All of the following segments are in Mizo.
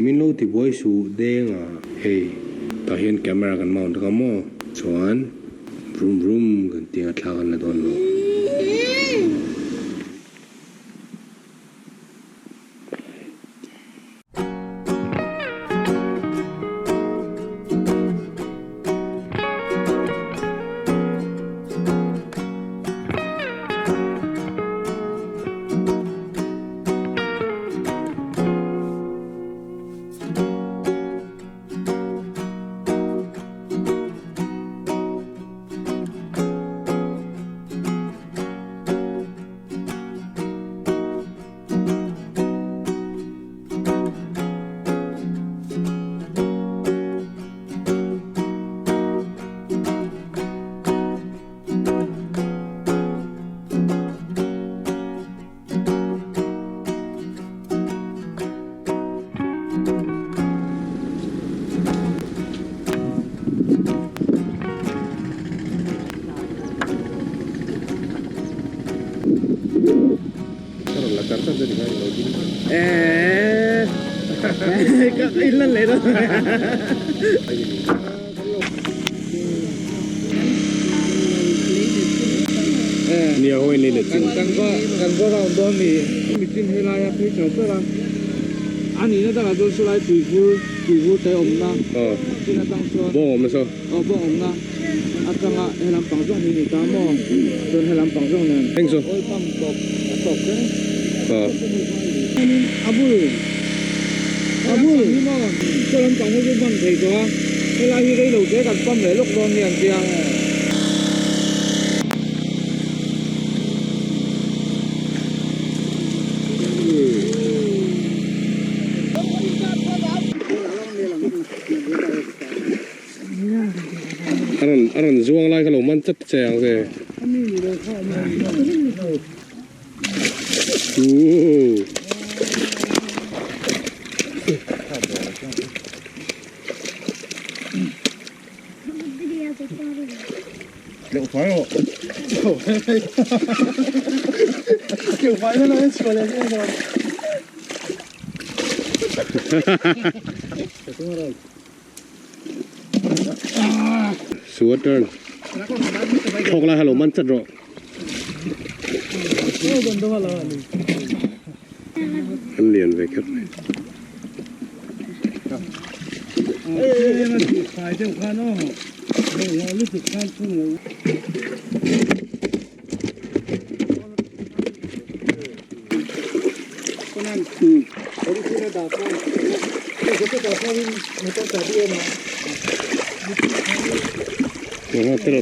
Min lo ti buai suh deng a. Hei tah hian camera kan mount ang a maw? Chuan vroom vroom kan tih ang a thla kan la dawn lo. Ka rawn la char char che tikhan i lo ding mai. Eeeee ka in lan leh dawn. Nia ho in lei let chu. Kan va kan va round dawn ni. Michin helai a phei char char a. A nihna takah chuan saw lai tuivur tuivur te awmna chin atang chuan. Bawng awmna saw. Aw bawng awmna atanga helam pang zawng hi ni ta maw chuan helam pang zawng nen. Eng chu. Oil pump tawp a tawp reng. Aw. A bul a bul hi maw saw lam pang hi chu hman thei tawh a helai hi reilo te kan pump leh lawk dawn nia an tia. A rawn a rawn zuang lai kha lo man chat che ang che. Ooh. Sweater thawk lai kha lo man chat rawh. An lian ve kher mai.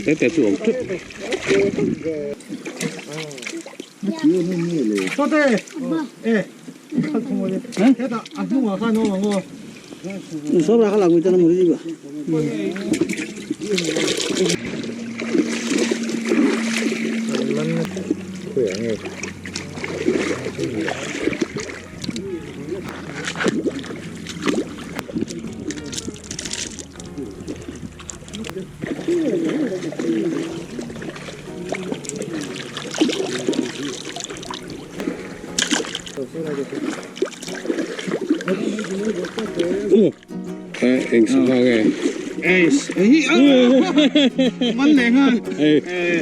Te te chu awm tut. Eng sangha nge? Man leh nghal. Ei,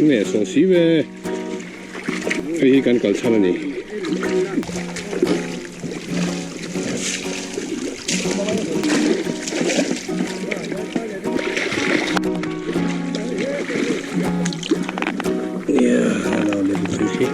nge saw si ve. Hei hi kan kal chhan a ni. Nia, a lo lem chu khi.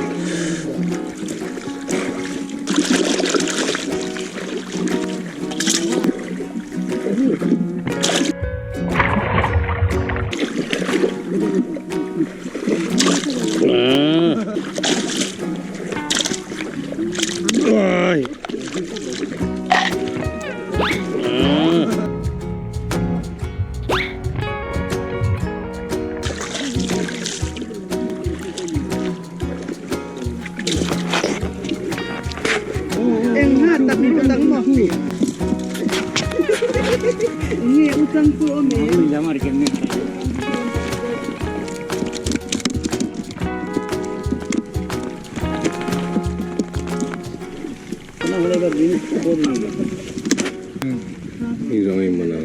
Hei zawng ei mana.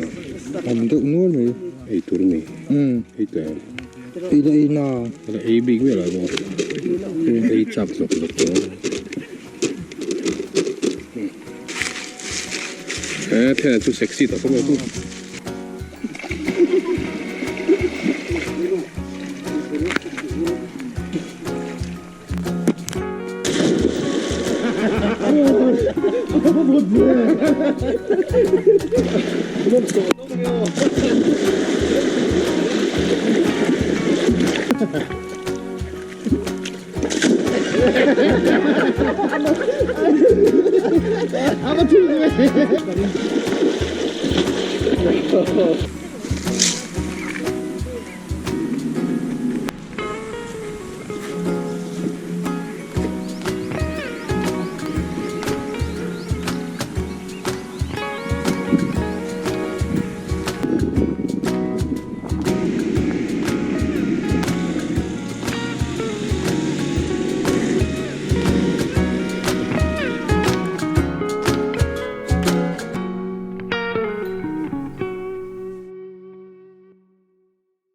Awm deuh nual mai. Ei tur ni. Umm. Ei teh ang. Ei la ei na. Ala ei bik vel ah bawk. Ei chak zawk zawk tawh. Eh thena chu sexy tak mai chu.